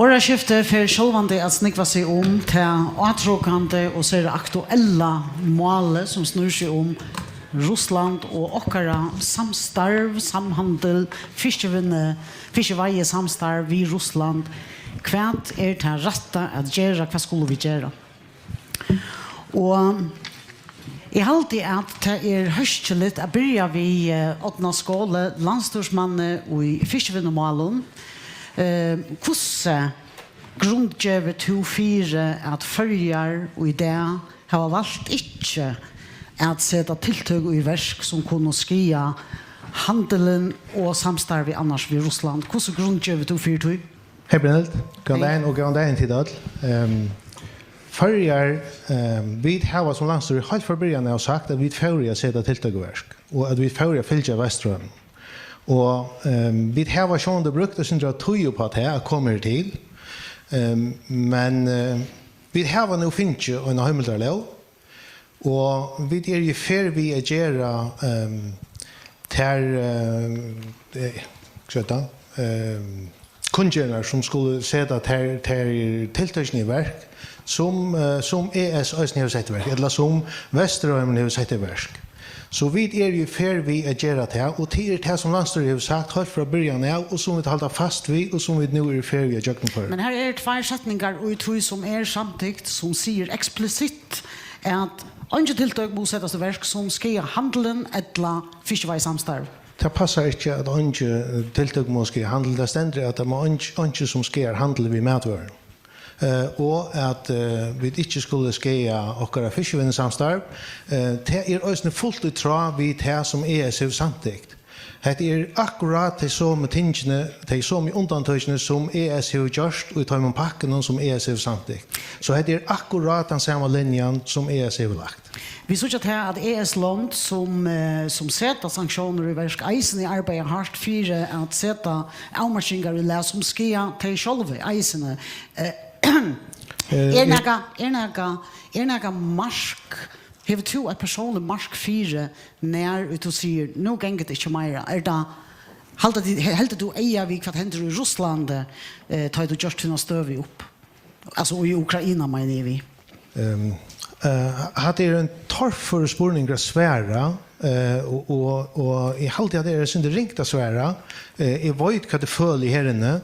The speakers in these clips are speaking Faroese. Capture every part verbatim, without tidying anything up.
Orðaskiftið fer sjálvandi at snúgva seg um tað átrokandi og sera aktuella málið, sum snýr seg um Russland og okkara samstarv, samhandil, fiskivinnu, fiskiveiðisamstarv við Russland. Hvat er tað rætta at gera? Hvat skulu vit gera? Og eg haldi, at tað er hóskiligt at byrja við, eh, Árna Skaale, landsstýrismanni í fiskivinnumálum. Eh, hvussu grundgevur tú fyri, at Føroyar í dag hava valt ikki at seta tiltøk í verk, sum kunnu skaða handilin og samstarvið annars við Russland? Hvussu grundgevur tú fyri tí? Hey Brynhild, góðan Hey. dagin og góðan dagin til øll. Um, Føroyar, um, vit hava sum landsstýri heilt frá byrjan av sagt, at vit fóru at seta tiltøk í verk, og at vit fóru at fylgja Vesturheiminum. Og um, vit hava sjálvandi brúkt eitt sindur av tíð upp á tað at koma her til. Um, men uh, vit hava nú fingið eina heimildarlóg, og vit eru í ferð við at gera, ehm, tær, ehm, eh, hvat er tað? Ehm, kunngerðirnar, sum skulu seta tær, tær tiltøkini í verk, sum, eh, sum E S eisini hevur sett í verk, ella sum Vesturheimurin hevur sett í verk. So vit eru í ferð við at gera tað, og tað er tað, sum landsstýrið hevur sagt heilt frá byrjan av, og sum vit halda fast við, og sum vit nú eru í ferð við at gjøgnumføra. Men her eru tvær setningar í tí, sum er samtykt, sum sigur eksplisitt, at eingi tiltøk mugu setast í verk, sum skaða handilin ella fiskiveiðisamstarv. Tað passar ikki, at eingi, eh, tiltøk mugu skaða handil. Tað stendur, at tað má eingi, eingi, sum skaðar handil við matvørum. Eh, og at, eh, vit ikki skulu skaða okkara fiskivinnusamstarv. Eh, tað er eisini fult í tráð við tað, sum E S hevur samtykt. Hetta er akkurát tey somu tingini, tey somu undantøkini, sum E S hevur gjørt í teimum pakkunum, sum E S hevur samtykt. So hetta er akkurát tann sama linjan, sum E S hevur lagt. Vit síggja tað, at E S-lond, sum, eh, sum seta sanktiónir í verk, eisini arbeiða hart fyri at seta avmarkingar í lag, sum skaða tey sjálv eisini. Eh, Eh, er eg nakað, er nakað, er nakað mark, hevur tú eitt persónligt mark fyri, nær tú sigur, "Nú gongur tað ikki meira"? Er tað, halda tit, he-, heldur tú eyga við, hvat hendir í Russlandi, eh, tá tú gjørt tína støðu upp? Altso, í Ukraina, meini eg við. Ehm, eh, hatta er ein torførur spurningur at svara, eh, og, og, og eg haldi, at tað er eitt sindur ringt at svara. Eh, eg veit, hvat eg føli her inni,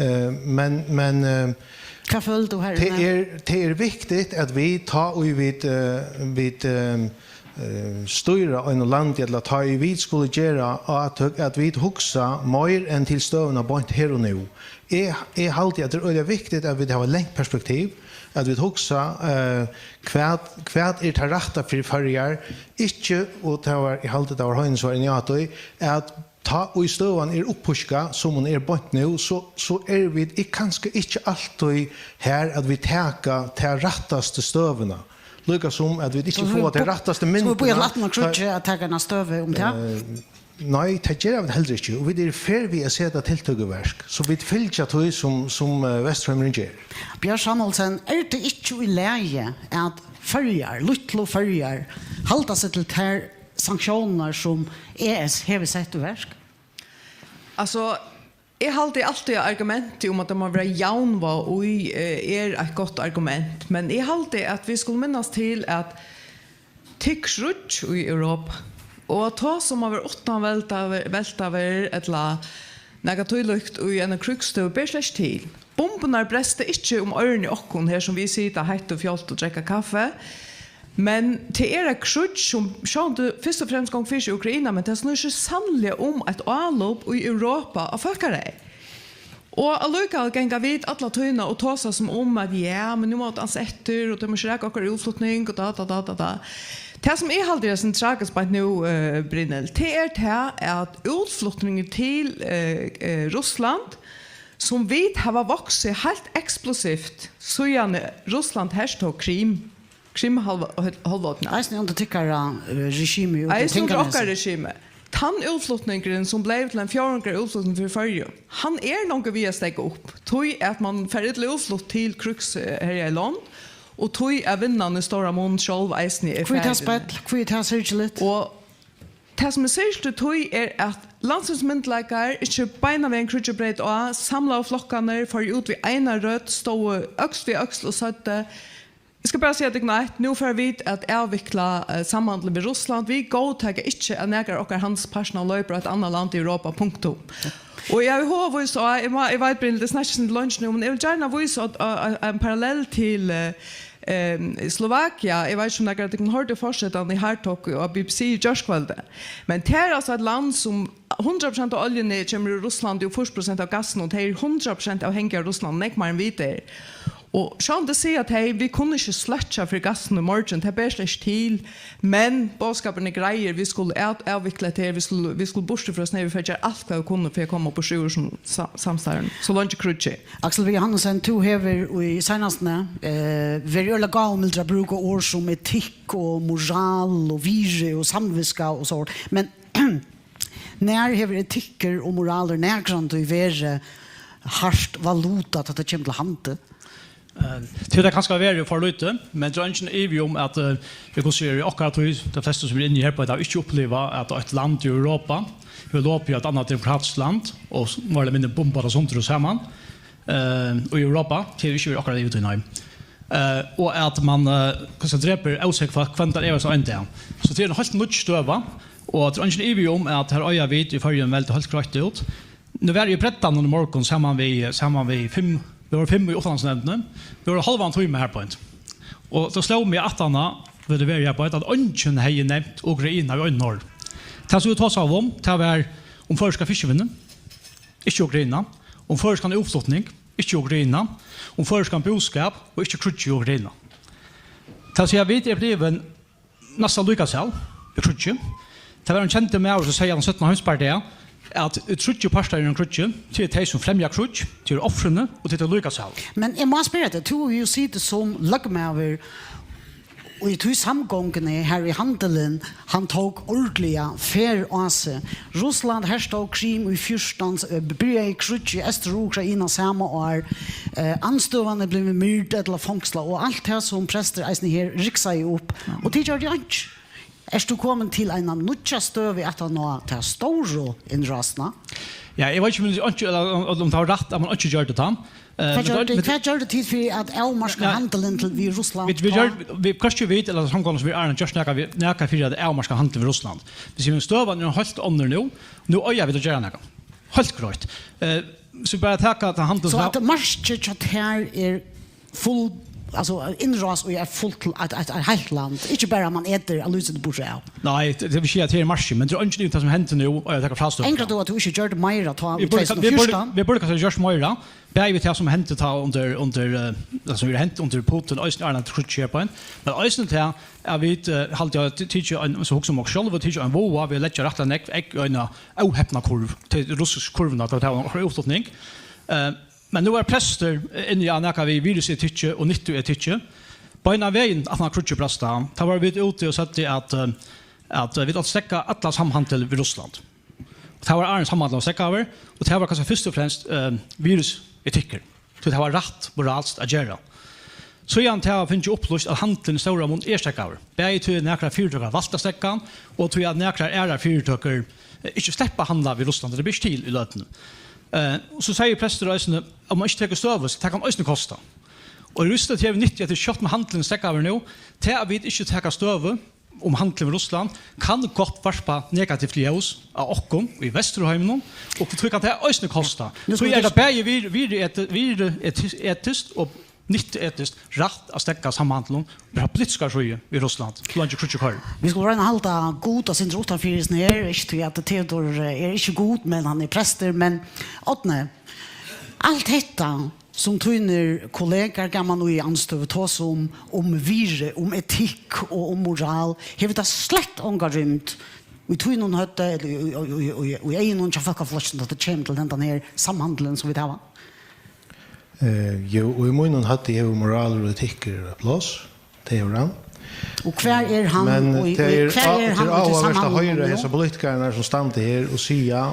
eh, men, men, eh, Hvat følir tú her tað inni? Er, tað er viktigt, at vit, tá ið vit, eh, vit, eh, eh, stýra einum landi, ella tá ið vit skulu gera átøk, at vit hugsa meir enn til støðuna beint her og nú. Eg, eg haldi, at tað er øgiliga viktigt, at vit hava langt perspektiv, at vit hugsa, eh, hvat, hvat er tað rætta fyri Føroyar? Ikki, og tað var, eg haldi, tað var Heini, sum var inni á tí, at tá ið støðan er upphískað, sum hon er beint nú, so, so eru vit ik-, kanska ikki altíð har, at vit taka ta rættastu støðuna. Líka sum at vit ikki So fáa vit ta bo-, rættastu so vit bíða myndina. Til aftan á kríggið at taka eina støðu um tað? Eh, nei, tað gera vit heldur ikki. Og vit eru í ferð við at seta tiltøk í verk. So vit fylgja tí, sum, sum, eh, Vesturheimurin ger. Bjørt Samuelsen, er tað ikki í lagi, at Føroyar, lítlu Føroyar, halda seg til tær sanktiónirnar, sum E S hevur sett í verk? Altso, eg haldi altíð, at argumentið um, at tað má vera javnvág í, eh, er eitt gott argument. Men eg haldi, at vit skulu minnast til, at tað er kríggj í Europa, og at tá, sum at vera uttan velta-, veltaver ella nakað tílíkt í eini krígsstøðu, ber slett ikki til. Bumburnar bresta ikki um oyruni á okkum her, sum vit sita heitt og fjálgt og drekka kaffi. Men tað er eitt kríggj, sum sjálvandi fyrst og fremst gongur fyri seg í Ukraina, men tað snýr seg sanniliga um eitt álop í Europa á fólkaræði. Og allíkavæl ganga vit alla tíðina og tosa sum um, at ja, men nú má vit ansa eftir, og tey má ikki raka okkara útflutning, og da, da, da, da, da. Tað, sum eg haldi er eitt sindur tragiskt beint nú, eh, Brynhild, tað er tað, at útflutningur til, eh, eh, Russland, sum vit hava vaksið heilt eksplosivt, síðani Russland hertók Krim, Krimhálv-, hálvleikuna. Eisini undir tykkara, eh, regimi og Eisini undir Tinganesi. Okkara regimi. Tann útflutningurin, sum bleiv til ein fjórðing av útflutningi fyri Føroyum, hann er longu við at steðga upp. Tí at mann fær illa útflutt til krígsherjað lond, og tí at vinnan í stóran mun sjálv eisini er Hví er tað farin. Spell? Hví er tað syrgiligt? Og tað, sum er syrgiligt, tí er, at Landsins myndugleikar, ikki beinanvegin kríggið breyt á, samlaðu flokkarnir fóru út við eina rødd, stóðu øksl við øksl og søgdu: "Eg skal bara siga tykkum eitt, nú fara vit at avvikla, eh, samhandil við Russland. Vit góðtaka ikki, at nakar okkara handilspartnara loypur á eitt annað land í Europa, punktum." Og eg havi hug at vísa á, eg má, eg veit, Brynhild, eg snakki ikki leingi nú, men eg vil gjarna vísa á, á, á ein parallell til, eh, ehm, Slovakia. Eg veit ikki, um nakar av tykkum hoyrdi forsetan í Hard Talk á B B C í gjárkvøldið. Men tað er altso eitt land sum hundrað prosent av oljuni kemur úr Russlandi og fýrs prosent av gassinum, og tey eru hundrað prosent avhangig av Russlandi, nógv meir enn vit eru. Og sjálvt um tey siga, at hey, vit kunnu ikki sløkkja fyri gassinum í morgin, tað ber slett ikki til, men boðskapurin er greiður, vit skulu at, avvikla hetta her, vit skulu, vit skulu burtur frá hesum her, vit fara at gera alt, hvat vit kunnu, fyri at koma burtur úr hesum sa-, samstarvinum, so leingi kríggj er. Aksel V. Johannesen, tú hevur í seinastuni, eh, verið øgiliga gávumildur at brúka orð sum etikk og moral og virði og samvitska og so, men nær hevur etikkur og moralur nakrantíð verið hart valuta, tá tað kemur til handil? Eh, tað er kanska verið for lítið, men tað er eingin ivi um, at, eh, vit kunnu siga, í okkara tíð, tey flestu sum eru inni her, hava ikki upplivað, at eitt land í Europa hevur lopið á eitt annað demokratiskt land og s-, meir ella minni bumbað tað sundur og saman, eh, í Europa. Tað hevur ikki verið okkara ivi, nei. Eh, og at man, eh, kanska drepur ósek fólk hvønn dag, er so ein dag. So tað er ein heilt nýggj støða, og tað er eingin ivi um, at her eiga vit í Føroyum veldi heilt greitt út. Nú var eg í Bretlandi í morgun saman við, saman við fimm, vit vóru fimm í uttanlandsnevndini. Vit vóru hálvan tíma har beint. Og tá sló meg aftan á, hvat tað var har beint, at eingin hevði nevnt Ukraina í einum orði. Tað sum vit tosaðu um, tað var um føroyska fiskivinnu, ikki Ukraina, um føroyskan útflutning, ikki Ukraina, um føroyskan búskap og ikki kríggj í Ukraina. Tað vil siga, vit eru blivin næstan líka sæl í kríggi. Tað var ein kendur maður sum segði, hann seinna heimsbardaga, at tríggir partar í einum kríggi, tað eru tey sum fremja kríggj, tað eru ofrini og tað eru líka sæl. Men eg má spyrja teg, tú hevur jú sitið sum løgmaður í tí samgonguni, har í handilin, hann tók ordiliga ferð á seg. Russland hertók Krim í fjúrtan, eh, byrjaði kríggj í Eystur-Ukraina sama ár, eh, andstøðan er blivin myrd ella fongslað, og alt tað sum prestur eisini her riksaði upp. Ja. Og tit gjørdu einki. Ert tú komin til eina nýggja støðu aftan á ta stóru innrásina? Ja, eg veit ikki, um, um, um tað var rætt, at man ikki gjørdi tað. Eh, hvat men gjørdu, men hvat gjørdu tit fyri at avmarka, ja, handilin til, við Russland? Vit, vit gjørdu, vit, hvørki vit ella samgongan sum er, gjørt nakað, vit, nakað fyri at avmarka handil við Russland. Vit siga, men støðan er heilt onnur nú. Nú eiga vit at gera nakað. Heilt greitt. Eh, so bara taka ta handil. So at markið hjá tær er full, altso innrás í eitt fult, eitt, eitt, eitt heilt land, ikki bara at man etur av lýsið burtur av. Nei, tað, tað vil siga, at tað er markið, men tað er eingin í tað sum hendi nú, og eg taka frástøðu. Angrar tú at tú ikki gjørdi meira tá í tvey túsund og fjúrtan? Vit burdu, vit burdu kanska gjørt meira. Bæði við tað sum hendi tá undir, undir, eh, tað sum er hent undir Putin, eisini Arnold Kutschepin, men eisini tað at vit, eh, haldi eg, ti-, tikið ein, so hugsa um okkum sjálv, og tikið ein váða við at leggja rættiliga nógv egg í eina óhepna kurv, til russisku kurvina, tá tað var okkara útflutning. Eh, men nú er prestur inni á nakað við virusetikki og nyttuetikki. Beinan vegin, aftan á kríggið brast á, tá vóru vit úti og søgdu at, eh, at, eh, vit áttu at steðga alla samhandil við Russland. Og tað var áðrenn samhandilin var steðgaður, og tað var kanska fyrst og fremst, eh, virusetikkur. Tí tað var rætt moralskt at gera. Síðan tað var fingið upplýst, at handilin í stóran mun er steðgaður. Bæði tí at nakrar fyritøkur hava valt at steðga hann, og tí at nakrar aðrar fyritøkur, eh, ikki sleppa at handla við Russland, tað ber ikki til í løtuni. Eh, og so sigur prestur eisini, at man ikki tekur støðu, so tað kann eisini kosta. Og eg visti, at tað er nyttigt, at tað sjálvt um handilin er steðgaður nú, tað at vit ikki taka støðu, um handil við Russland kann gott varpa negativt ljós á okkum í Vesturheiminum, og tí kann tað eisini kosta. Nú skal vit... Tí er tað bæði vir-, virði-, eti-, virði-, etis-, etiskt og nyttuetiskt rætt at steðga samhandlinum frá politiskari síðu við Russland, so leingi kríggið koyrir. Vit skulu royna at halda Gud eitt sindur uttanfyri hesum her, ikki tí at Theodor, eh, er ikki Gud, men hann er prestur, men Árni, alt hetta sum tínir kollegar, gaman og í andstøðu, tosa um, um virði, um etikk og um moral, hevur tað slett onga rúmd í tínum høvdi, ella í, í, í, í, í eygunum hjá Fólkaflokkinum, tá tað kemur til hendan her samhandilin sum vit hava? Eh, jú, og í mínum høvdi hevur moralur og etikkur eitt pláss, tað hevur hann. Og hvar er hann? Men í, tað í, er hvar á-, er hann tað er í tí áhugavert at samhandlinum hoyra nú? Hesar politikararnar sum standa her og siga,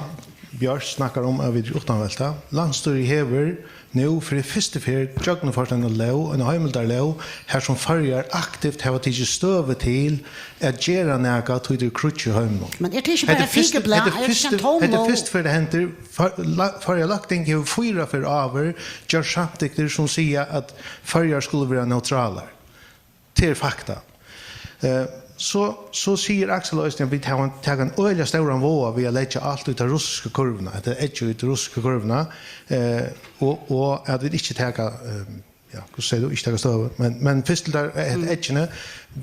Bjørt snakkar um, at vit eru uttanveltað. Landsstýrið hevur nú fyri fyrstu ferð gjøgnumført eina lóg, eina heimildarlóg, har sum Føroyar aktivt hava tikið støðu til at gera nakað, tí tað er kríggj í heiminum. Men er tað ikki bara Hetta er fyrstu, fikublað? Hetta er Er tað ikki ein fyrstu, tóm hetta er lóg? Fyrstu ferð, tað hendir. Før-, la-, Føroya løgting hevur fýra ferð áður gjørt samtyktir, sum siga, at Føroyar skulu vera neutralar. Tað er fakta. Eh, so, so sigur Aksel eisini, at vit hava, taka ein øgiliga stóran váða við at leggja alt í ta russisku kurvina, at tað er eggið í ta russisku kurvina, eh, og, og at vit ikki taka, eh, ja, hvussu sigur tú, ikki taka støðu, men, men fyrst til tær, eh, Mm. eggini.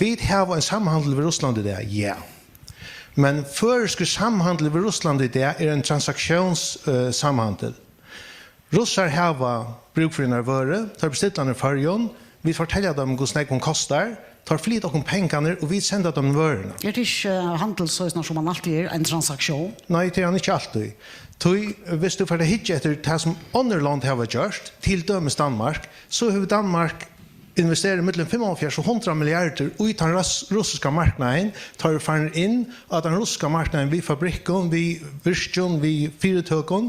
Vit hava ein samhandil við Russland í dag, ja. Men føroyskur samhandil við Russland í dag er ein transaktións-, eh, samhandil. Russar hava brúk fyri einari vøru, teir bestilla hana í Føroyum, vit fortelja teimum, hvussu nógv hon kostar, teir flyta okkum pengarnar og vit senda teimum vøruna. Er tað ikki, eh, handil, soleiðis sum hann altíð er, ein transaktión? Nei, tað er hann ikki altíð. Tí, hvis tú fert at hyggja eftir tað, sum onnur lond hava gjørt, til dømis Danmark, so hevur Danmark investerar millum fimmoghálvfjerðs og hundrað milliardir í tann russ-, russiska marknaðin, tá eru farnir inn á tann russiska marknaðin við fabrikkum, við virkjum, við fyritøkum,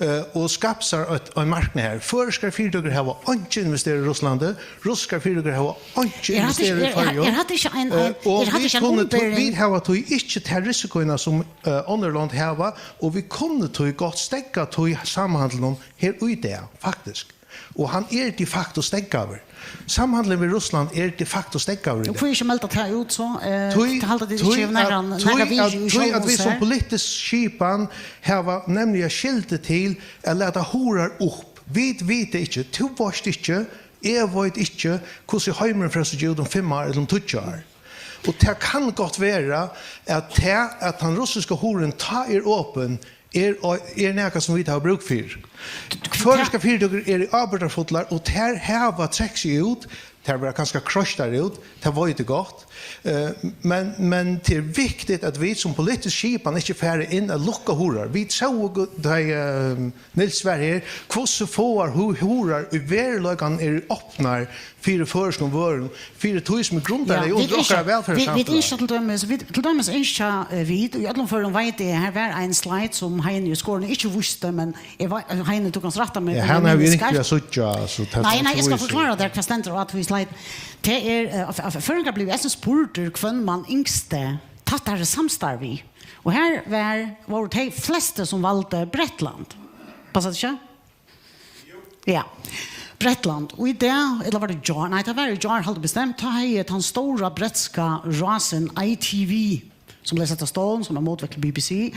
eh, og skapt sær eitt, ein marknað har. Føroyskar fyritøkur hava einki investerað í Russlandi, russiskar fyritøkur hava einki Er hatta ikki, investerað í er, er, Føroyum. Er hatta ikki ein, Eh, ein, og er hatta vit ikki ein kunnu tí, umbering? Vit hava tí ikki ta risikoina sum, eh, onnur lond hava, og vit kunnu tí gott steðga tí samhandlinum her í dag, faktisk. Og hann er de facto steðgaður. Samhandlin við Russland er de facto steðgaður í Og dag. Hví ikki melda tað út so? Eh, Tí, tað halda tit tí ikki hevur at, nakran, tí nakran at, virði í tí sjálvum at vit sum sær? Politisk skipan hava nemliga skyldu til at lata hurðar upp. Vit vita ikki, tú veitst ikki, eg veit ikki, hvussu heimurin fer at síggja út um fimm ár ella um tíggju ár. Og tað kann gott vera, at tað, at tann russiska hurðin tá er opin, er, er nakað, sum vit hava brúk fyri. Føroyskar fyritøkur eru ábyrgdarfullar, og tær hava trekt seg út. Tær verða kanska kroystar út, tað veit eg gott. Eh, men, men tað er viktigt, at vit sum politisk skipan ikki fara inn at lukka hurðar. Vit sóu, tá, eh, Nils var her, hvussu fáar hu-, hurðar í veruleikanum eru opnar fyri føroyskum vørum, fyri tí sum er grundarlag Ja, undir vit ynskja, okkara vit, vit velferðarsamfelag. Ynskja til dømis, vit, til dømis ynskja, eh, vit, og í øllum førum veit eg, her var ein slide sum Heini í Skorini ikki vísti, men eg veit, Heini, tú kanst rætta meg, Ja, um hann eg hevur minni ringt við skeivt. At síggja, so tað Nei, skal nei, eg skal vísa. Forklára tær, hvat stendur á tí slide. Tað er, eh, f-, f-, føroyingar blivu eisini spurdir, hvønn mann ynskti tættari samstarv við. Og her var, vóru tey flestu, sum valdu Bretland. Passar tað ikki? Ja. Bretland, og í dag, ella var tað í gjár? Nei, tað var í gjár, haldi eg bestemt, tá hevði tann stóra bretska rásin I T V, sum bleiv sett á stovn, sum er mótvekt til B B C,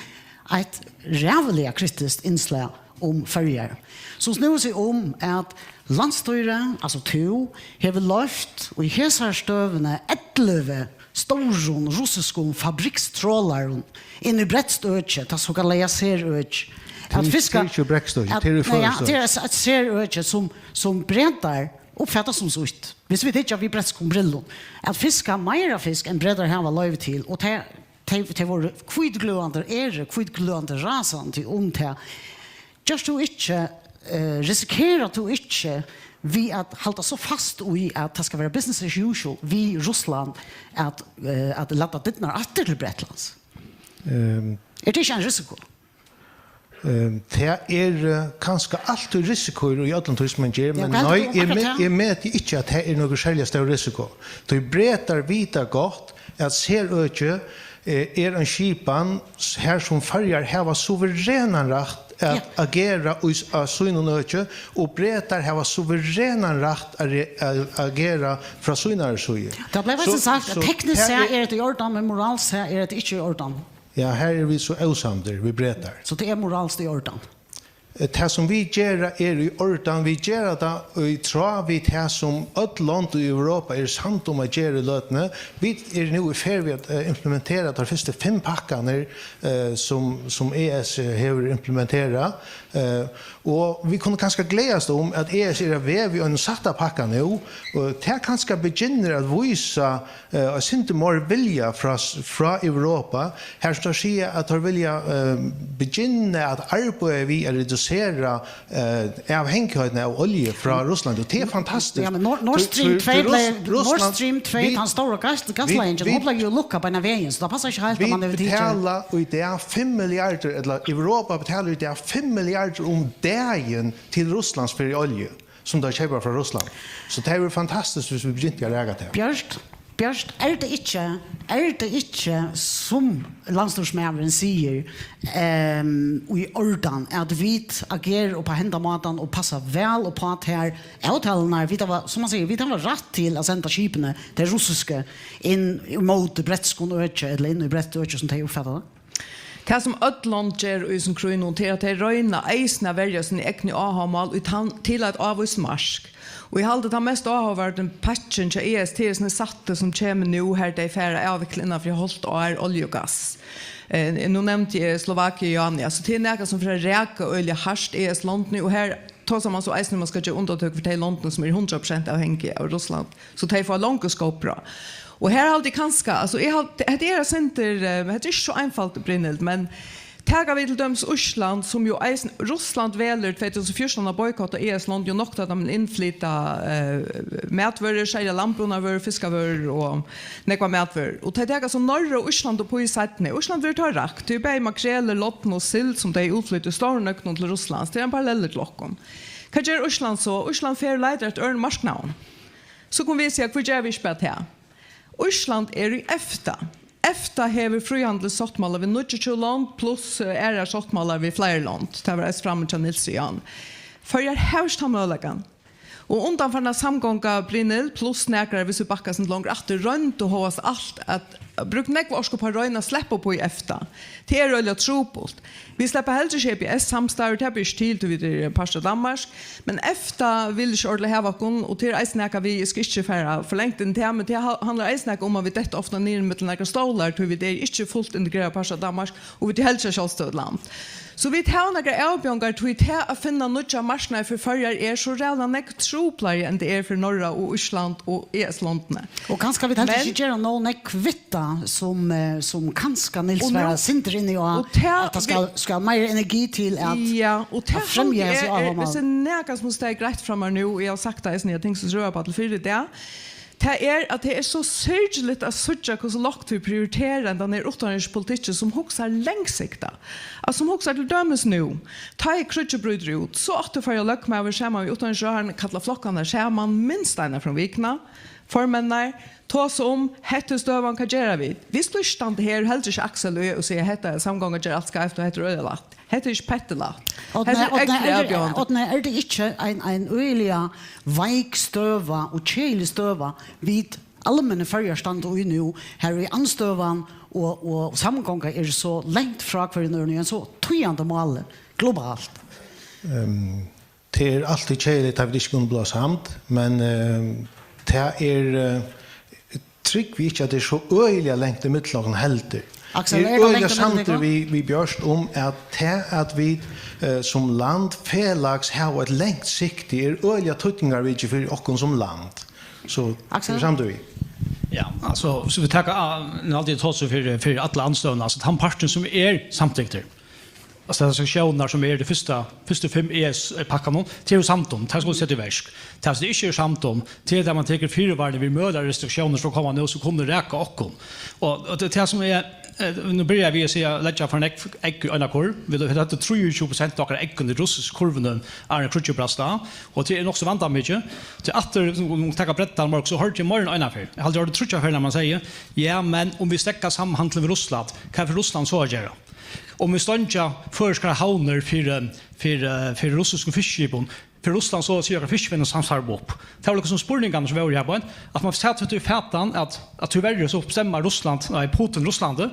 eitt ræðuliga kritiskt innslag um Føroyar, sum snúði seg um, at landsstýrið, altso tú, hevur loyvt í hesari støðuni ellivu stórum russiskum fabrikstrollarum inn í bretskt øki, tað sokallaða serøki. Tað er, tað er ikki bretskt øki, at, tað er nei, ja, føroyskt øki. Tað er eitt, eitt serøki, sum, sum bretar uppfata sum sítt. Hvis vit hyggja við bretskum brillum, at fiska meira fisk enn bretar hava loyvi til, og tað, tey, tey vóru hvítgløðandi, eru hvítgløðandi rasandi um tað. Gert tú ikki, eh, risikerar tú ikki við at halda so fast í, at tað skal vera business as usual við Russland, at, eh, at lata dyrnar aftur til Bretlands? Ehm. Er tað ikki ein risiko? Ehm, tað er, eh, kanska altíð risikoir í øllum tí, sum man ger, Ja, men hvat heldur nei, tú um eg me-, akkurát tað? Eg meti ikki, at tað er nøkur serliga stór risiko. Tí bretar vita gott, at serøkið, eh, er ein skipan, s-, har sum Føroyar hava suverenan rætt at Ja. agera í s-, á sínum øki, og bretar hava suverenan rætt at re-, at agera frá sínari síðu. Tað bleiv So, eisini sagt, at so tekniskt tað sett er er hetta í ordan, men moralskt sett er hetta ikki í ordan. Ja, her eru vit so ósamdir við bretar. So tað er moralskt í ordan. Eh, tað sum vit gera er í ordan, vit gera tað í tráð við tað sum øll lond í Europa eru samd um at gera í løtuni. Vit eru nú í ferð við at, eh, implementera teir fyrstu fimm pakkarnar, eh, sum, sum E S hevur implementerað. Eh, og vit kunnu kanska gleðast um, at E S er á veg við einum sætta pakka nú, og tað kanska begynnar at vísa, eh, eitt sindur meir vilja frá s-, frá Europa, har sum teir siga, at teir vilja, eh, begynna at arbeiða við at redusera, eh, avhangigheitini av olju frá Russlandi, og tað er fantastiskt. Ja, men Nord, Nord Stream tvey, Nord Stream tvey, tann stóra gas-, gasleiðingin, hon bleiv jo lukka beinanvegin, so tað passar ikki heilt, at man hevur tikið. Vit betala í dag fimm milliardir, ella Europa betalar í dag fimm milliardir um dagin til Russlands fyri olju, sum teir keypa frá Russlandi. So tað hevur verið fantastiskt, viss vit begyntu at raka tað. Bjørt, Bjørt, er tað ikki, er tað ikki, sum landsstýrismaðurin sigur, ehm, í ordan, at vit agera upp á henda mátan og passa væl upp á tær avtalurnar, vit hava, sum man sigur, vit hava rætt til at senda skipini, tey russisku, inn í móti bretskum øki, ella inn í bretskt øki, sum tey uppfata tað? Tað, sum øll lond gera í hesum krígnum, tað er, at tey royna eisini at verja síni egnu áhugamál í tann, til eitt ávíst mark. Og eg haldi, tann mest áhugaverdi pakkin hjá E S, tað er hesin sætti, sum kemur nú, har tey fara at avvikla innan fyri hálvt ár olju og gass. Eh, nú nevndi eg Slovakia, Joania, so tað er nakað, sum fer at raka øgiliga hart E S-londini, og har tosar man so eisini, um man skal gera undantøk fyri tey londini, sum eru hundrað prosent avhangig av Russland. So tey fáa longu skotbrá. Og her haldi eg kanska, altso, eg haldi, hetta er eitt sindur, eh, hetta er ikki so einfalt, Brynhild, men taka vit til dømis Ísland, sum jo eisini, Russland velur tvey túsund og fjúrtan at boykotta E S-lond, jo nokk tá teir innflyta, eh, matvørur, serliga landbúnaðarvørur, fiskavørur og nógvar matvørur. Og tey taka so Noreg og Ísland upp í seinni. Ísland verður tá rakt, tí bæði makrelur, lodn og sild, sum tey útflyta í stórum nøgdum til Russlands, tað er ein parallellur til okkum. Hvat ger Ísland so? Ísland fer og leitar eftir øðrum marknaðum. So kunnu vit siga, hví gera vit ikki bara tað? Ísland er í EFTA. EFTA hevur fríhandilssáttmála við níggjuogtjúgu lond pluss, eh, aðrar sáttmálar við fleiri lond. Tað var eisini frammi hjá Nils Jan. Føroyar hava ikki tann møguleikan. Og undanfarna samgonga, Brynhild, pluss nakrar, viss vit bakka eitt sindur longur aftur, royndu hóast alt at brúkt nógva orku upp á at royna at sleppa upp í EFTA. Tað er øgiliga trupult. Vit sleppa heldur ikki í EPS-samstarv, tað ber ikki til, tí vit eru partur av Danmark. Men EFTA vil ikki ordiliga hava okkum, og tað er eisini nakað við, eg skal ikki fara for langt inn í tað, men tað ha-, handlar eisini nakað um, at vit detta ofta niður millum nakrar stólar, tí vit eru ikki fult integrerað partur av Danmark, og vit eru heldur ikki eitt sjálvstøðugt land. So vit hava nakrar avbjóðingar, tí tað at finna nýggjar marknaðir fyri Føroyar er so ræðuliga nógv truplari, enn tað er fyri Noreg og Ísland og E S-londini. Og kanska vit heldur Men ikki gera nóg nógv við tað, sum, eh, sum kanska Nils Og nú var sindur inni á, og tað at tað skal, vi skal meira energi til at, Ja, og tað at fremja haldi hesi eg er, áhugamál. Viss er nakað sum staðið greitt fram her nú, og eg havi sagt tað eisini, eg havi tingt sum trúarpall fyri tað, tað er, at tað er so syrgiligt at síggja, hvussu lágt vit prioritera hendan her uttanríkispolitikkin, sum hugsar langsiktað. Altso, sum hugsar til dømis nú, tá ið kríggið brýtur út, so átti Føroya løgmaður saman við uttanríkisráðharran kalla flokkarnar saman minst eina ferð um vikuna, formenninar, tosa um, hetta er støðan, hvat gera vit? Vit skulu ikki standa her, heldur ikki Aksel og eg, og siga, hetta er samgongan, ger alt skeivt, og hetta er øgiliga lætt. Hetta er ikki pettilætt. Árni, Hetta er Árni, ógvuliga er, avbjóðandi. Árni, er tað ikki ein, ein øgiliga veik støða og keðilig støða, vit almennu Føroyar standa í nú, har í andstøðan og, og samgonga er so langt frá hvørjum øðrum, í ein so týðandi máli globalt? Ehm, tað er altíð keðiligt, tá vit ikki kunnu blíva samd, men, ehm, tað er, eh, trúgvi ikki, at tað er so øgiliga langt ímillum okkum heldur. Aksel, Eg er er tað øgiliga langt ímillum samdur tykkum? við, við Bjørt um, at tað, at vit, eh, sum land felags hava eitt langt sikti, er øgiliga týdningarmikið fyri okkum sum land. So, Aksel? eg er samdur við. Ja, altso, so vit taka, ah, nú haldi eg tosi fyri, fyri alla andstøðuna, altso, tann partin sum er samtyktur. Altso, tær sektiónirnar sum eru í tí fyrsta, fyrstu fimm E S-pakkanum, tað eru vit samd um, tað skulu vit seta í verk. Tað sum vit ikki eru samd um, tað er, at man tekur fyrivarni við møguligar restriktiónir sum koma nú, sum kunnu raka okkum. Og, og tað, tað sum er, eh, nú byrjaðu vit at siga, leggja for nógv egg í eina kurv. Vit, vit høvdu trýogtjúgu prosent av okkara eggum í russisku kurvini, áðrenn kríggið brast á, og tað er nokk so vandamikið. Tí aftur, um vit taka breddan, Mark, so hoyrdi eg meira enn eina ferð. Eg haldi, eg hoyrdi tríggjar ferðir, man segði, ja, men um vit steðga samhandli við Russland, hvat fer Russland so at gera? Um vit steingja føroyskar havnir fyri, fyri, fyri russiskum fiskiskipum, fer Russland so at siga okkara fiskivinnusamstarv upp? Tað var líka sum spurningarnir sum vóru her, beint, at man sat við í fatan, at, at tíverri so bestemmar Russland, nei, Putin Russlandi,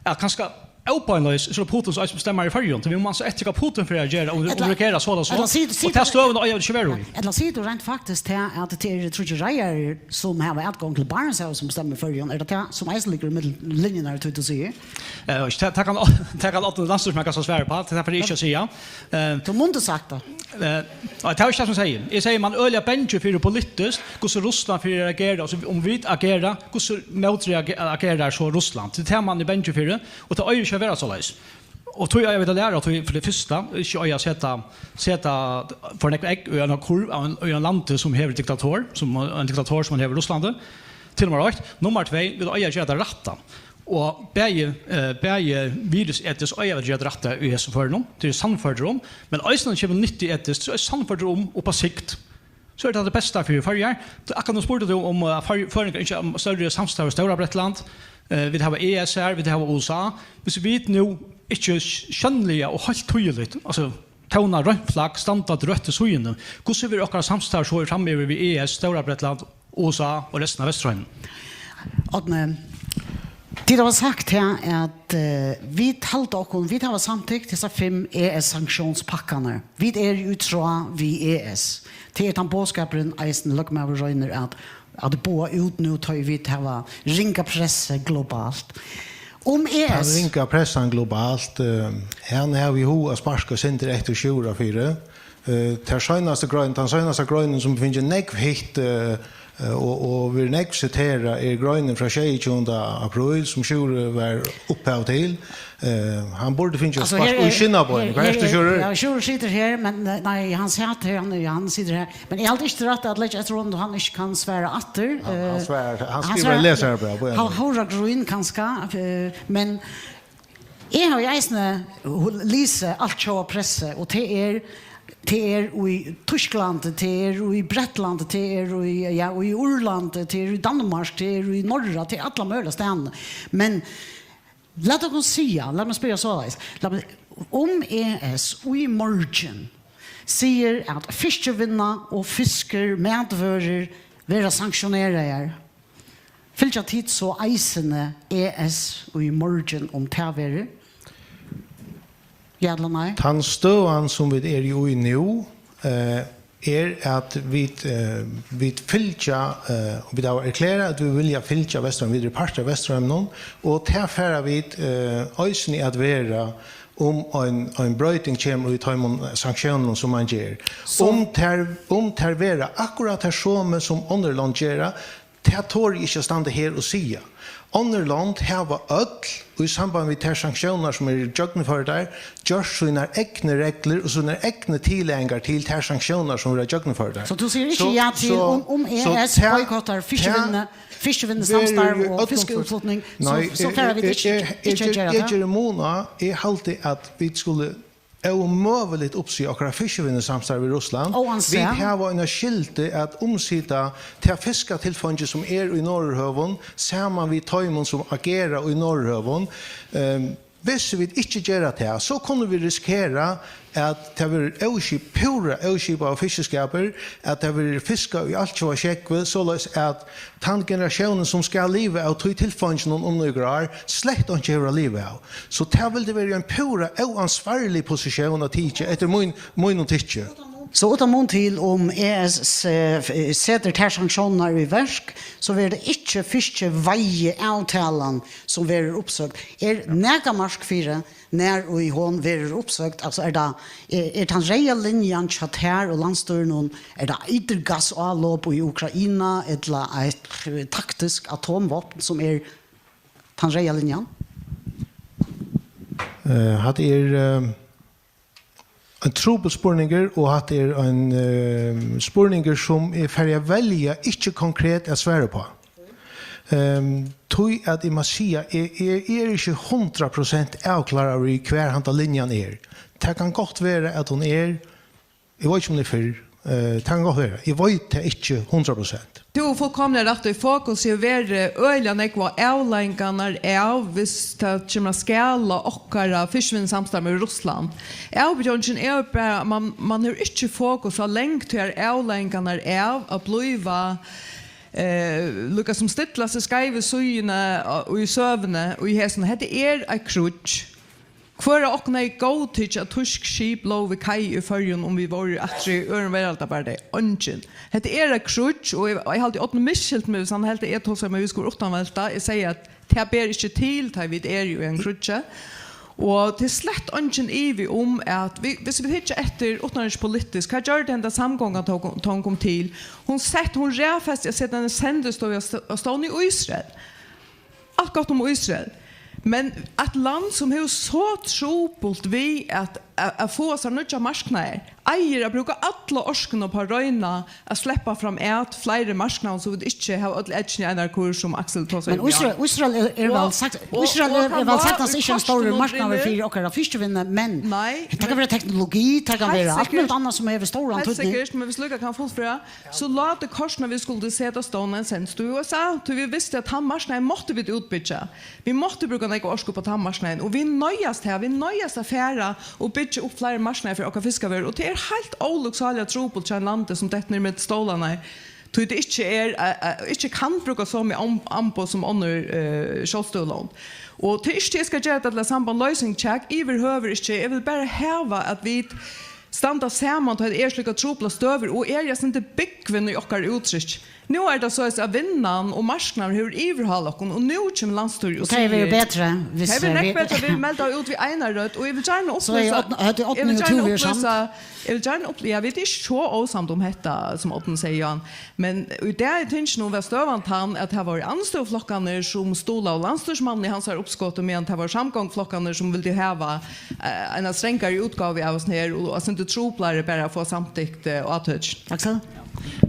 at kanska óbeinleiðis, so er Putin so eisini bestemmar í Føroyum, tí vit mugu ansa eftir, hvat Putin fer at gera, um, um Ella, reagera so ella so. ella sig-, sig Og ta støðuna eiga vit ikki vera í. Ella sigur tú rent faktiskt til at tað eru tríggir reiðarar, sum hava atgongd til Barentshavið, sum bestemmar í Føroyum? Er tað tað, sum eisini liggur í millum linjurnar, tí tú sigur? Eh, tað, tað kann, tað kann Árni landsstýrismaður kanska svara upp á, tað fari eg ikki at siga. Eh, Tú mundi sagt tað. Eh, og tað er ikki tað sum eg sigi. Eg sigi, man er øgiliga bangin fyri politiskt, hvussu Russland fer at reagera, og so um vit agera, hvussu mótreage-, agerar so Russland. Tað er tað, man er bangin fyri, og tað eigur ikki at vera soleiðis. Og tí eiga vit at læra, tí fyri tað fyrsta ikki eiga at seta, seta for nógv egg í eina kurv av ein, í ein landi sum hevur diktator, sum ein diktator sum man hevur í Russlandi, til nummar eitt. Nummar tvey, vit eiga at gera tað rætta. Og bæði, eh, bæði virðisetiskt eiga vit at gera tað rætta í hesum førinum, tað eri eg sannførdur um, men eisini, tá tað kemur nyttuetiskt, so eri eg sannførdur um, upp á sikt, so er tað tað besta fyri Føroyar. Akkurát nú spurdi tú um, eh, før-, føroyingar ynskja størri samstarv við Stóra Bretland. Eh, vit hava E S her, vit hava U S A. Hvis vit nú ikki sjónliga og heilt týðiligt, altso, tóna reint flagg, standa til røttu síðuna, hvussu verður okkara samstarv so framyvir við E S, Stóra Bretland, U S A og restina av Vesturheiminum? Árni, tit hava sagt her, at, eh, vit halda okkum, vit hava samtykt hesar fimm E S-sanktiónspakkarnar. Vit eru í tráð við E S. Tað er tann boðskapurin, eisini løgmaður roynir at, at boða út nú, tá ið vit hava ringa pressu globalt. Um Tann E S. ringa pressan globalt, eh, hann hevur í hug at sparka eitt sindur eftir Sjúrða fyri. Eh, tær seinastu grein, tann seinasta greinin, sum fingið nógv hitt, eh, eh, og, og verið nógv siterað, er greinin frá sjeyogtjúgunda apríl, sum Sjúrður var upphav til. Eh, hann burdi fingið Altso, spark her í er, skinnabeinið. her, Hvat her ert tú, er, Sjúrður? ja, Sjúrður situr her, men, eh, nei, hann sat her, hann, ja, hann situr her. Men eg haldi ikki rætt at leggja eftir honum, hann ikki kann svara aftur. Hann, hann Eh, svarar, hann hann skrivar svarar lesarabræv, ja. Há-, Havragrýn kanska, eh, men eg havi eisini hu-, lisið altjóða pressu, og tað er, tað er í Týsklandi, tað er í Bretlandi, tað er í, ja, í Írlandi, tað er í Danmark, tað er í Norra, tað er alla møguliga staðni. Men lat okkum siga, lat meg spyrja soleiðis. Lat meg, um E S í morgin sigur at fiskivinna og fiskur, matvørur, verða sanktioneraðar, fylgja tit so eisini E S í morgin, um tað verður? Ja ella nei? Tann støðan, sum vit eru í nú, eh, er, at vit, eh, vit fylgja, eh, og vit hava erklerað, at vit vilja fylgja Vesturheiminum, vit eru partur av Vesturheiminum, og tað fara vit, eh, eisini at vera, um ein, ein broyting kemur í teimum sanktiónunum, sum man ger. So Um tær, um tær verða akkurát tær somu, sum onnur lond gera, tað tori eg ikki at standa her og siga. Onnur lond hava øll, í samband við tær sanktiónar, sum eru gjøgnumførdar, gjørt sínar egnu reglur og sínar egnu tillagingar til tær sanktiónar, sum verða gjøgnumførdar. So tú sigur ikki So, ja til, so, um, um so E S tað, boykottar tað fiskivinnusamstarv verður í og øllum fiskiútflutning, so, Nei, so eg, fara vit eg, ikki, eg, eg, ikki at eg, gera eg tað? geri mun á, eg haldi, at vit skulu ómøguligt uppsiga okkara fiskivinnusamstarv við Russland. Óansæð. Vit hava eina skyldu at umsita tað fiskatilfeingi, sum er í Norðurhøvum, saman við teimum, sum agera í Norðurhøvum. Ehm, hvis vit ikki gera tað, so kunnu vit risikera, at tað verður óskip-, púra óskipaður fiskiskapur, at tað verður fiskað í altjóða sjógvi, soleiðis at tann generatiónin, sum skal liva av tí tilfeinginum um nøkur ár, slett einki hevur at liva av. So tað vildi verið ein púra óansvarlig positión at tikið, eftir mín, mínum tykki. So uttan mun til, um E S, eh, setir tær sanktiónirnar í verk, so verður tað ikki fiskiveiðiavtalan, sum verður uppsøgd. Er nakað mark fyri, nær ið hon verður uppsøgd? Altso, er tað, er, er tann reyða linjan hjá tær og landsstýrinum, er tað eiturgassálop í Ukraina, ella eitt, eh, taktiskt atomvápn, sum er tann reyða linjan? Eh, hatta er, eh, ein trupul spurningur, og hatta er ein, eh, spurningur, sum eg fari at velja ikki konkret at svara uppá. Ehm, tí at eg má siga, eg, eg, eg eri ikki hundrað prosent avkláraður í, hvar handa linjan er. Tað kann gott vera, at hon er, eg veit ikki, um hon er fyrr. Eh, tað kann gott vera. Eg veit tað ikki hundrað prosent. Tú hevur fullkomiliga rætt í. Fokus hevur verið øgiliga nógv á avleiðingarnar av, viss tað kemur at skada okkara fiskivinnusamstarv við Russland. Avbjóðingin er bara, man, man hevur ikki fokus á longd, tí at avleiðingarnar av at blíva, eh, líka sum stilla seg skeivu síðuna á, í søguni, í hesum, hetta er eitt kríggj. Hvør av okkum hevði góðtikið, at týsk skip lógu við kai í Føroyum, um vit vóru aftur í øðrum veraldarbardaga? Eingin. Hetta er eitt kríggj, og eg, eg haldi, Árni miskilti meg, viss hann helt, at eg tosaði um, at vit skulu uttanvelta. Eg segði, at tað ber ikki til, tá vit eru í einum kríggi. Og tað er slett eingin ivi um, at vi, viss vit hyggja eftir uttanríkispolitiskt, hvat gjørdi henda samgongan, tá hon kom, tá hon kom til? Hon sett, hon raðfesti at seta eina sendistovu á st-, á stovn í Ísrael. Alt gott um Ísrael. Men eitt land sum hevur so trupult við at, at, at fáa sær nýggjar marknaðir, eigur at brúka alla orkuna upp á at royna at sleppa fram at fleiri marknaðum, so vit ikki hava øll eggini í einari kurv, sum Aksel tosaði um í Ísrael. Ísrael er, er væl sagt, og, Ísrael og er, er væl sagt ikki ein stórur marknaður fyri okkara fiskivinnu, men nei, tað kann vera teknologi, tað kann vera alt møguligt annað sum hevur stóran týdning. Heilt sikkert, men vit líka kann fullføra, so lá kortini, at vit skuldu seta stovn ein sending í U S A, tí vit vistu, at tann marknaðin máttu vit útbyggja. Vit máttu brúka nógva orku upp á tann marknaðin, og vit noyðast her, vit noyðast at fara og byggja upp fleiri marknaðir fyri okkara fiskavørur, og tað er heilt óluksáliga trupult hjá einum landi sum dettur niður millum stólarnar, tí tað ikki er, eh, eh, ikki kann brúka somu am-, amboð sum onnur, eh, sjálvstøðug lond. Og tað er ikki, eg skal gera tað til eitt samband loysing, tjekk, yvirhøvur ikki. Eg vil bara hava, at vit standa saman, tá tað eru slíkar truplar støður, og eru eitt sindur búgvin í okkara úttrykki. Nú er tað soleiðis, at vinnan og marknaðurin hevur yvirhálað okkum, og nú kemur landsstýrið og sigur, tað hevur verið betri, viss tað hevur verið nógv betri, vit melda út við eini rødd, og eg vil gjarna upplýsa, eg vil gjarna upplýsa, eg vil gjarna upplýsa, ja, vit eru ikki so ósamd um hetta, sum Árni segði, Johan, men í dag er tingin nú var støðan tann, at tað vóru andstøðuflokkarnir, sum stuðlaðu landsstýrismanninum í hansara uppskoti, meðan tað vóru samgonguflokkarnir, sum vildu hava, eh, eina strangari útgávu av hesum her, og eitt sindur truplari bara at fáa samtykt, eh, átøk. Aksel?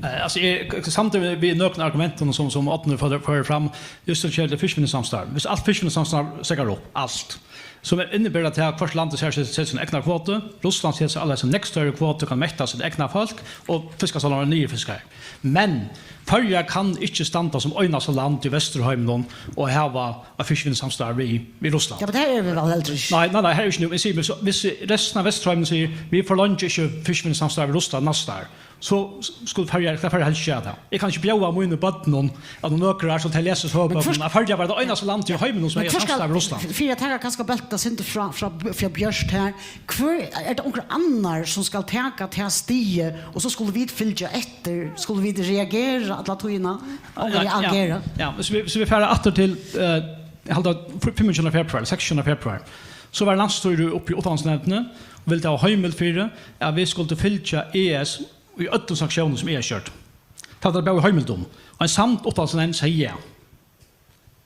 Eh, altso, eg, eg samdi við, við nøkrum argumentum, sum, sum Árni førir, førir fram, júst til kjærligt fiskivinnusamstarv. Viss alt fiskivinnusamstarv steðgar upp, alt, sum inniber, at tað hvørt land sær setir sín egna kvotu, Russland setir sær allarhelst ein nógv størri kvotu, kann metta sítt egna fólk, og fiskastovnar verða niðurfiskaðir. Men Føroyar kann ikki standa sum einasta land í Vesturheiminum og hava eitt fiskivinnusamstarv við, við Russland. Ja, men tað eru vit væl heldur ikki. Nei, nei, nei, her er ikki nú. Eg sigi, men so, viss restin av Vesturheiminum sigur, vit forleingi ikki fiskivinnusamstarv við Russland næsta ár, so skulu Føroyar, skal Føroyar helst gera tað. Eg kann ikki bjóða mínum børnum, at um nøkur ár, so tey lesa í søgubókunum, at Føroyar var tað einasta land í heiminum sum hevði samstarv við Russland. Men hvør skal, fyri at taka kanska bóltin eitt sindur frá, frá, frá Bjørt her, hvør, er tað onkur annar sum skal taka tað stigið, og so skulu vit fylgja eftir, skulu vit reagera alla tíðina, og ja, ja, reagera? Ja, so vit, so vit fara aftur til, eh, eg haldi, fimmogtjúgunda februar, seksogtjúgunda februar, so var landsstýrið uppi í uttanlandsnevndini og vildi hava heimild fyri, at vit skuldu fylgja E S í øllum sanktiónum, sum E S gjørdi. Tað var bara í heimildum. Og ein samd uttanlandsnevnd segði ja.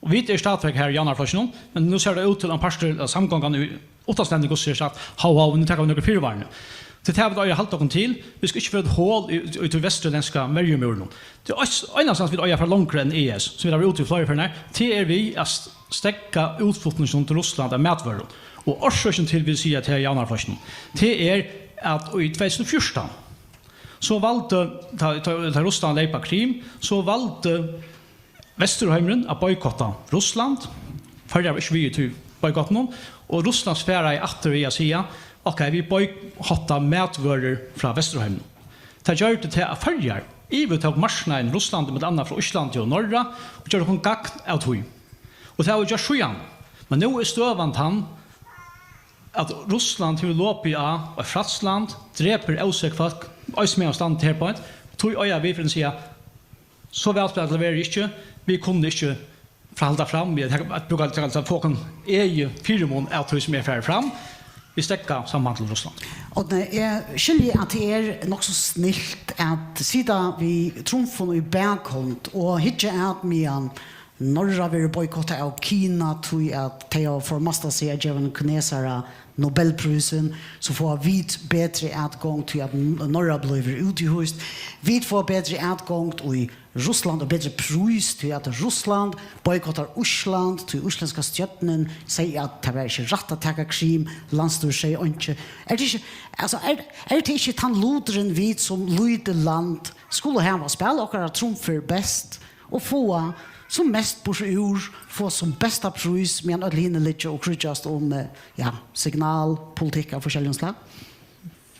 Og vit eru stadigvæk her í Javnaðarflokkinum, men nú sær tað út til, ein partur av samgongan í uttanlandsnevndini, hvussu er sagt, hó, hó, nú taka vit nøkur fyrivarni. Tí tað vit eiga at halda okkum til, vit skulu ikki fáa eitt hol í, í, í tí vesturlendska verjumúrinum. Tað ein-, einasta vit eiga at fara longri enn E S, sum vit hava verið úti í fleiri ferðir, tað er við at st-, steðga útflutninginum til Russland av matvørum. Og orsøkin til, vit siga, til Javnaðarflokkinum, tað er, at í tvey túsund og fjúrtan, so valdi, tá, tá, tá Russland leyp á Krim, so valdi Vesturheimurin at boykotta Russland. Føroyar var ikki við í tí boykottinum, og Russland svaraði aftur við at siga, ok, vit boykotta matvørur frá Vesturheiminum. Tað gjørdi tað, at Føroyar yvirtók marknaðin í Russlandi, millum annað frá Íslandi og Norra, og gjørdi okkum gagn av tí. Og tað hava vit gjørt síðan. Men nú er støðan tann, at Russland hevur lopið á eitt frælst land, drepur ósek fólk, eisini meðan vit standa her beint, tí eiga vit fyri at siga, so væl spælt verður ikki, vit kunnu ikki fara at halda fram við at, at brúka, at, at fáa okkum egið fyrimun av tí, sum er farið fram. Vit steðga samhandli við Russland. Og nei, eg skilji, at tað er nokk so snilt at sita við trumfum í bakhond og hyggja at, meðan Norra verður boykottað av Kina, tí at tey hava formastað seg at geva einum kinesara Nobelprísin, so fáa vit betri atgongd, tí at N-, Norra blívur útihýst. Vit fáa betri atgongd í Russland og betri prís, tí at Russland boykottar Ísland, tí íslendska stjórnin segði, at tað var ikki rætt at taka Krim, landsstýrið segði einki. Er tað ikki, altso, er, er tað ikki tann luturin, vit sum lítið land skulu hava, spæla okkara trumfur best og fáa sum mest burtur úr, fáa sum besta prís, meðan øll hini liggja og kríggjast um, eh, ja, signalpolitikk av forskelligum slag?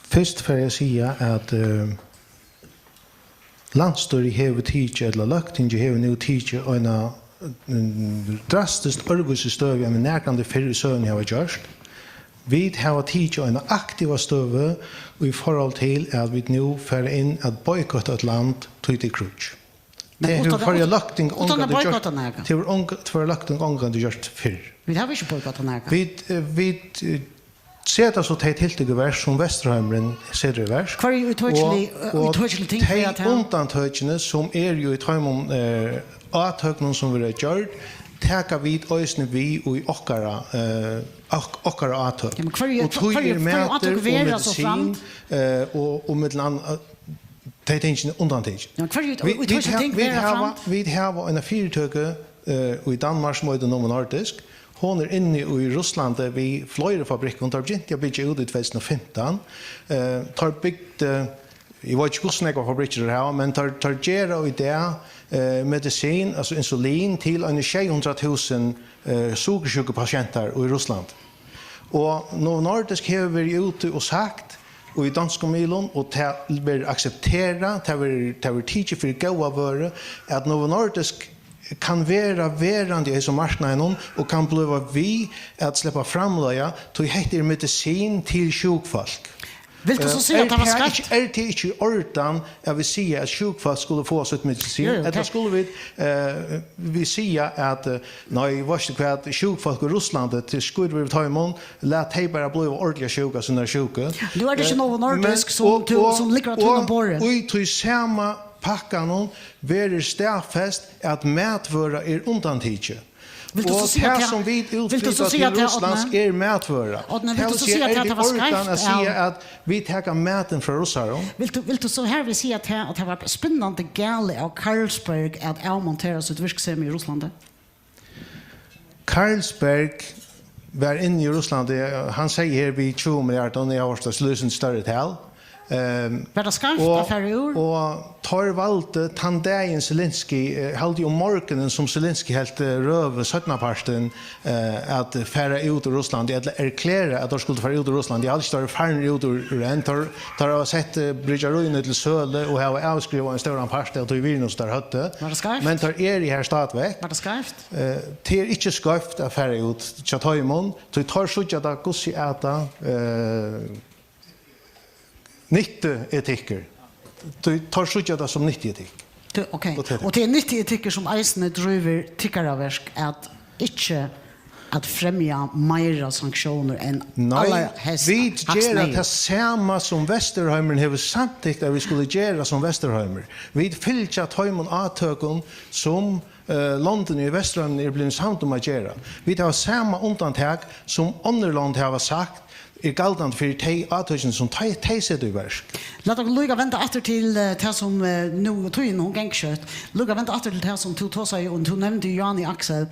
Fyrst fari eg at siga, at, eh, landsstýrið hevur tikið, ella Løgtingið hevur nú tikið eina, mm, drastiskt øðrvísi støðu, enn vit nakrantíð fyrr í søguni hava gjørt. Vit hava tikið eina aktiva støðu í forhold til, at vit nú fara inn at boykotta eitt land, tí tað er kríggj. Men tað hevur uttan, Føroya ut-, Løgting uttan at ongantíð gjørt, boykotta nakað. Tað hevur ong-, Føroya Løgting ongantíð gjørt fyrr. Vit hava ikki boykottað nakað. Vit, eh, vit, eh, seta so tey tiltøk í verk, sum Vesturheimurin setir í verk. Hvørji ítøkilig, og, eh, og ítøkilig ting tey verða tað? Undantøkini, sum eru jú í teimum, eh, átøkunum, sum verða gjørd, taka vit eisini við í okkara, eh, ok-, okkara átøk. Ja, men hvørji, Og tí hvørji, er hvørji matur átøk og verða so medisin, framd? eh, og, og millum annað, eh, tey tingini undantikin. Ja, men hvørji, Vit, og, og vit, hvørji ha-, ting vit verða hava, framd? vit hava eina fyritøku, eh, í Danmark, sum eitur Novo Nordisk. Hon er inni í Russlandi við fleiri fabrikkum. Teir begyntu at byggja út í tvey túsund og fimtan. Eh, teir bygdu, eg veit ikki, hvussu nógvar fabrikkir teir hava, men teir, teir gera í dag, eh, medisin, altso insulin, til eini sjey hundrað túsund, eh, sukursjúkupatientar í Russlandi. Og Novo Nordisk hevur verið úti og sagt, og í donskum miðlum, og tað verður aksepterað, tað verður, tað verður tikið fyri góða vøru, at Novo Nordisk kann vera verandi í hesum marknaðinum og kann blíva við at sleppa framleiða, tí hetta er medisin til sjúk fólk. Vilt tú so Eh, siga at er tað var tað skeivt? ikki, er tað ikki í ordan at vit siga at sjúk fólk skulu fáa sítt medisin? Jú, jú, Ella tað skulu vit, eh, vit siga at, eh, nei, veitst tú hvat, sjúk fólk í Russlandi, til skurð við teimum, lat tey bara blíva ordiliga sjúk av sínar sjúku. Nú er tað ikki Eh, Novo Nordisk men, sum og, tú, og, sum liggur á tínum og borði. í tí sama pakkanum verður staðfest, at matvøra er undantikið. Vilt tú so Og siga tað tað, sum vit vilt tú so útflyta siga til tað, Russlands Árni? er matvøra. Árni, vilt Tað tú vil so siga, siga, at er tað tað var ordan skeivt at siga av at vit taka matin frá russarum? Vilt tú, vilt tú so hervið siga tað, at tað var spinnandi galið av Carlsberg at avmontera sítt virksemi í Russlandi? Carlsberg var inni í Russlandi, hann segði her við tjúgu milliardum, eg havi hoyrt eitt lýsandi størri tal. Ehm, Var tað skeivt og, at fara úr? og teir valdu tann dagin Zelensky, eh, haldi um morgunin, sum Zelensky helt, eh, røðu seinnapartin, eh, at fara út úr Russlandi, ella erklæra at teir skuldu fara út úr Russlandi. Eg haldi ikki, teir eru farnir út úr, úr enn. Teir, teir hava sett, eh, bryggjaríini til sølu og hava avskrivað ein stóran part av tí virðinum, sum teir høvdu. Var tað skeivt? Men teir eru her stadigvæk. Var tað skeivt? Eh, tað er ikki skeivt at fara út hjá teimum, tí teir síggja tað, hvussu er tað, eh, nyttuetikkur. Tí teir síggja tað sum nyttuetikk. Tú, ok. Og tað er Og tað er nyttuetikkur, sum eisini drívur tykkara verk at ikki at fremja meira sanktiónir enn Nei, allarhelst vit hægst gera neyðugt. tað sama, sum Vesturheimurin hevur samtykt, at vit skulu gera sum Vesturheimur. Vit fylgja teimum átøkum, sum, eh, londini í Vesturheiminum eru blivin samd um at gera. Vit hava sama undantak, sum onnur lond hava sagt er galdandi fyri tey átøkini, sum tey, tey seta í verk. Lat okkum líka venda aftur til, eh, tað sum, eh, nú, tíðin, hon gongur skjótt. Líka venda aftur til tað sum tú tosaði um, tú nevndi Jani Aksel.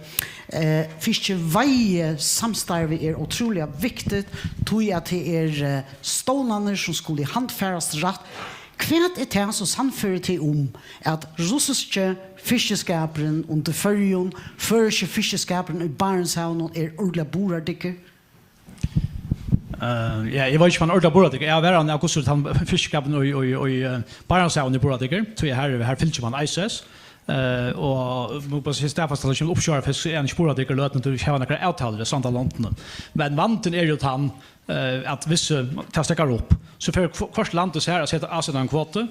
Eh, fiskiveiðisamstarvið er ótrúliga viktigt, tí at tað er, eh, stovnarnir, sum skulu handfarast rætt. Hvat er tað, sum sannførir teg um, at russiski fiskiskapurin undir Føroyum, føroyski fiskiskapurin í Barentshavinum er ordiliga burðardyggur? Eh, ja, eg veit ikki, um hann er ordiliga burðardyggur. Eg var hann av hvussu tann fiskiskapurin í, í, í, eh, Barentshavinum er burðardyggur, tí her, her fylgir man ICES. Eh, og má bara siga, staðfesta, at tað kemur uppsjóvarfisk, so er hann ikki burðardyggur í løtuni, tí vit hava nakrar avtalur við strandalondini. Men vandin er jú tann, eh, at viss, eh, tað steðgar upp, so fer hv-, hvørt land sær at seta, at seta ein kvotu,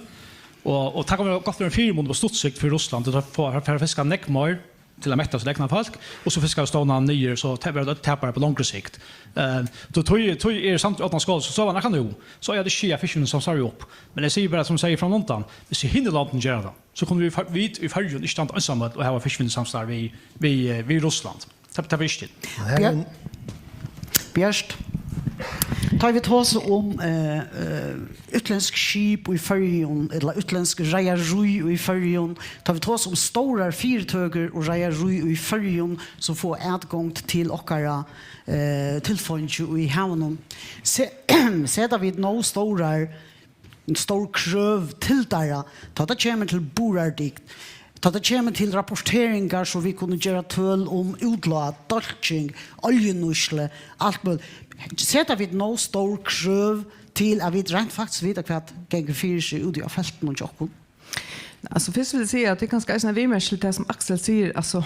og, og tað kann vera gott vera ein fyrimunur á stutt sikt fyri Russland, at fáa, fáa fiskað nógv meir til at metta sítt egna fólk, og so fiskar stovnan niður, so tað verður ein tapari á longri sikt. Eh, so tí, tí er samt í ordan skál, so, so var nakað nú, so er tað skil at fiskivinnusamstarvið upp. Men eg sigi bara, sum eg segði frammanundan, viss hini londini gera tað, so kunnu vit, vit í Føroyum ikki standa einsamøll og hava fiskivinnusamstarv við, við, eh, við Russland. Tað, tað var ikki. Her er Bjør-, ein Bjørt, tá vit tosa um, eh, eh, útlendsk skip í Føroyum, ella útlendsk reiðarí í Føroyum, tá vit tosa um stórar fyritøkur og reiðarí í Føroyum, sum fáa atgongd til okkara, eh, tilfeingi í havinum, se-, seta vit nóg stórar stór krøv til teirra, tá tað kemur til burðardygd, tá tað kemur til rapporteringar, so vit kunnu gera tøl um útlát, dálking, oljunýtslu, alt møguligt. Seta vit nóg stór krøv til, at vit reint faktiskt vita, hvat gongur fyri seg úti á feltinum hjá okkum? Altso, fyrst vil eg siga, at tað er kanska eisini ein viðmerking til tað, sum Aksel sigur. Altso,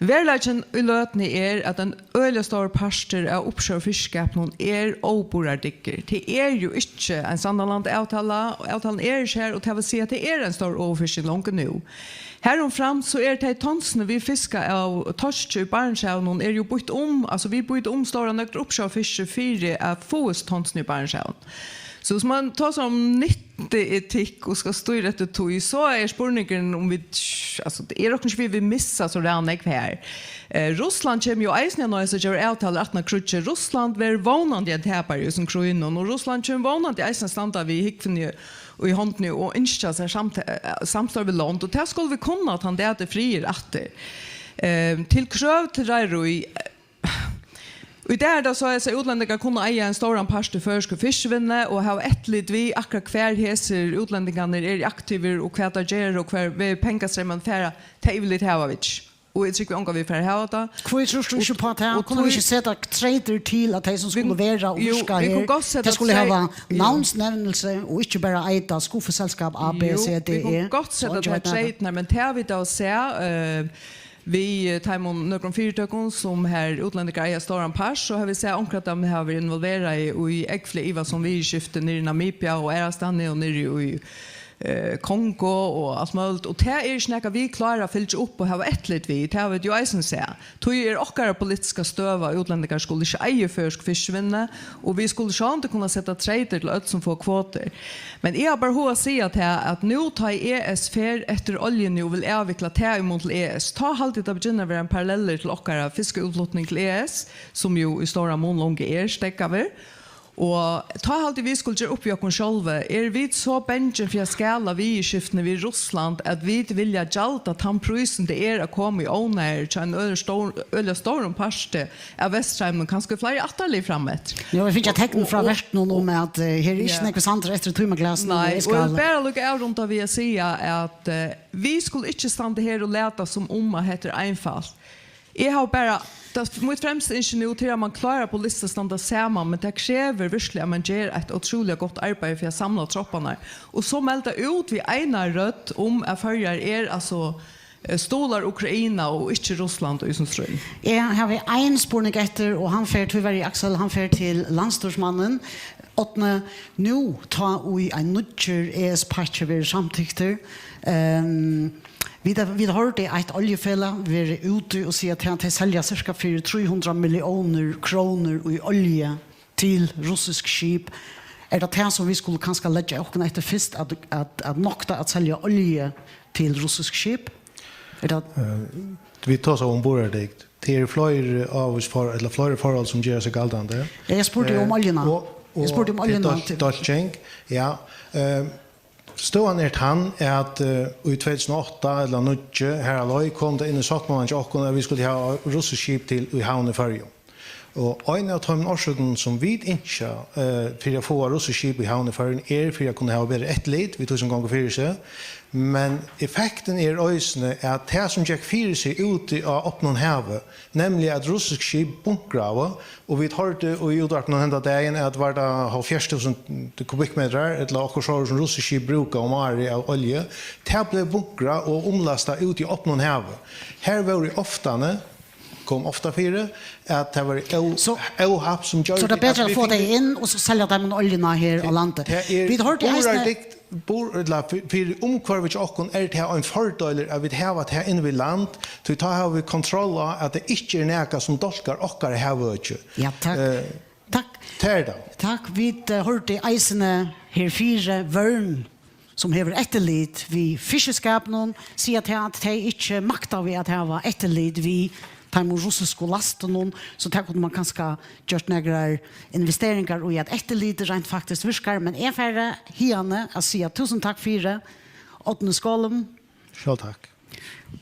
veruleikin í løtuni er, at ein øgiliga stórur partur av uppsjóvarfiskiskapinum er óburðardyggur. Tað er jú ikki ein strandalandaavtala, og avtalan er ikki har, og tað vil siga, at tað er ein stór overfisking longu nú. Harumframt so er tey tonsini, vit fiska av toski í Barentshavinum, er jú býtt um, altso, vit býta um stórar nøgdir uppsjóvarfiski fyri at fáa tonsini í Barentshavinum. Tú, sum man tosar um nyttuetikk og skal stýra eftir tí, so er spurningurin, um vit, altso, tað er okkum ikki, vit missa so ræðuliga nógv her. Eh, Russland kemur jú eisini at noyðast at gera avtalur aftan á kríggið. Russland verður vónandi ein tapari í hesum krígnum, og Russland kemur vónandi eisini at standa við húgvuni í hondini og ynskja sær samt-, eh, samstarv við lond, og tað skulu vit kunna, tann dag tað er friður aftur. Eh, til krøv til reiðarí, í dag er tað so, at útlendingar kunnu eiga ein stóran part í føroysku fiskivinnuni og hava eftirlit við, akkurát hvar hesir útlendingarnir eru aktivir og hvat teir gera og hvar vegir pengastreymarnir fara, tað yvirlit hava vit ikki. Og eg trúgvi ongan, vit fara at hava tað. Hví trýrt tú ikki upp á tað? Og Kunnu vit tí ikki seta treytir til, at tey, sum Vit skulu vera og jú, virka vit kunnu her, gott seta tey skulu trey-, hava jú. Navnsnevnelse og ikki bara eita skuffuselskap A, B, Jú, C, D, vit kunnu E, gott seta og tær treytirnar, men tað vit hava sæð, eh, við, eh, teimum nøkrum fyritøkum, sum har útlendingar eiga stóran part, so hava vit sæð onkra av teimum hava verið involverað í, í ógvuliga ivasom viðurskifti niðri í Namibia og aðrastaðni og niðri í, eh, Kongo og alt møguligt. Og tað er ikki nakað, vit klára at fylgja upp og hava eftirlit við. Tað hava vit jú eisini sæð. Tí er okkara politiska støða, at útlendingar skulu ikki eiga føroysk fiskivinnu, og vit skulu sjálvandi kunna seta treytir til øll, sum fáa kvotur. Men eg havi bara hug at siga tað, at nú, tá ið E S fer eftir oljuni og vil avvikla tað í mun til E S, tá haldi eg, tað begynnar at vera ein parallellur til okkara fiskaútflutning til E S, sum jú í stóran mun longu er steðgaður. Og tá haldi eg, vit skulu gera upp við okkum sjálvi. Eru vit so bangin fyri at skada viðurskiftini við Russland, at vit vilja gjalda tann prísin, tað er at koma í ónáðir hjá einum øgiliga stór-, øgiliga stórum parti av Vesturheiminum, kanska fleiri ættarlið frameftir? Nú havi eg fingið teikn frá Og, og, vertinum um, at, eh, her er ikki Ja. nógvir sandar eftir í tímaglasinum, Nei, og eg og eg vil skal bara líka avrunda við at siga, at, eh, vit skulu ikki standa her og lata, sum um at hetta er einfalt. Eg havi bara, tað, mítt fremsta ynski nú, tað er, at man klárar politiskt at standa saman, men tað krevur virkiliga, at man ger eitt ótrúliga gott arbeiði fyri at samla tropparnar. Og so melda út við eini rødd um, at Føroyar er, altso, eh, stuðlar Ukraina og ikki Russland í hesum stríðnum. Eg havi ein spurning eftir, og hann fer tíverri, Aksel, hann fer til landsstýrismannin. Árni, nú tá ið ein nýggjur E S-pakki verður samtyktur, ehm, vit hava, vit hoyrdu eitt oljufelag verið úti og siga, at tey selja sirka fyri trý hundrað milliónir krónur í olju til russisk skip. Er tað tað, sum vit skulu kanska leggja okkum eftir fyrst, at, at, at nokta at selja olju til russisk skip? Er tað Eh, vit tosa um burðardygd. Tað eru fleiri ávís for-, ella fleiri forhold, sum gera seg galdandi. Eg spurdi um Eh, oljuna. og, Eg spurdi um og oljuna. dol-, dolking, ja. Eh, støðan er tann, at, eh, í tvey túsund og átta ella níggju, har á leið, kom tað inn í sáttmálan hjá okkum, at vit skuldu hava russisk skip til í havn í Føroyum. Og ein av teimum orsøkunum, sum vit ynskja, eh, fyri at fáa russisk skip í havn í Føroyum, er fyri at kunna hava betri eftirlit við tí, sum gongur fyri seg. Men effektin er eisini, at tað, sum gekk fyri seg úti á opnum havi, nemliga at russisk skip bunkraðu, og vit hoyrdu í útvarpinum henda dagin, at var tað hálvfjerðs túsund kubikkmetrar, ella okkurt sovorðið, sum russisk skip brúka um árið av olju, tað bleiv bunkrað og umlastað úti á opnum havi. Har vóru oftani, kom ofta fyri, at tað var ó-, So, óhapp, sum gjørdi so er tað betri at at vit fáa fingu tey inn og so selja teimum oljuna her á landi. Tað er Vit hoyrdu eisini burðardygd, bur-, ella fyri, fyri umhvørvið hjá okkum er tað ein fordeilur, at vit hava tað inn við land, tí tá hava vit kontroll á, at tað ikki er nakað, sum dálkar okkara havøki. Ja, takk. Eh, Takk. Tað er tað. Takk. Vit, eh, hoyrdu eisini her fyri Vørn, sum hevur eftirlit við fiskiskapinum, siga tað, at tey ikki maktaðu at hava eftirlit við teimum russisku lastunum, so tað kundi man kanska gjørt nakrar investeringar í, at eftirlitið reint faktiskt virkar. Men eg fari hiðani at siga túsund takk fyri, Árni Skaale. Sjálv takk.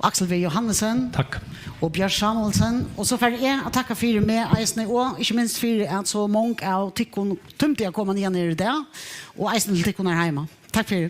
Aksel V. Johannesen. Takk. Og Bjørt Samuelsen. Og so fari eg at takka fyri meg eisini, og ikki minst fyri at so mong av tykkum tímdu at koma niðan her í dag, og eisini til tykkum her heima. Takk fyri.